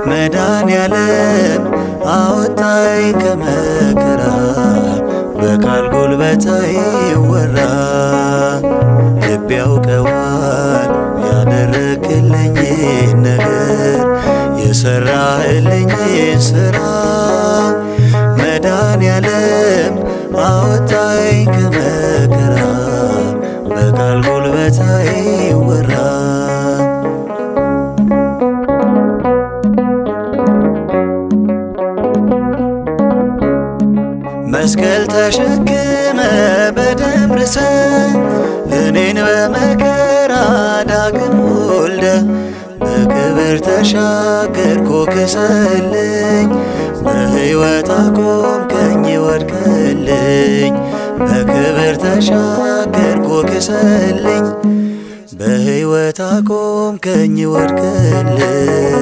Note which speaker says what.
Speaker 1: መድኃኔዓለም አወጣኝ ከመከራ በቃል ጉልበት አይወራ። ልብ ያውቀዋል ያደረክልኝ ነገር የሰራህልኝ ስራ። መድኃኔዓለም አወጣኝ ከመከራ በቃል ጉልበት አይወራ። መስቀል ተሸክመ በደም ርሰ እኔን በመከራ ዳግም ወልደ በክብር ተሻገርኩ ክሰልኝ በሕይወት አቆምከኝ ወድቀልኝ በክብር ተሻገርኩ ክሰልኝ በሕይወት አቆምከኝ ወድቀልኝ።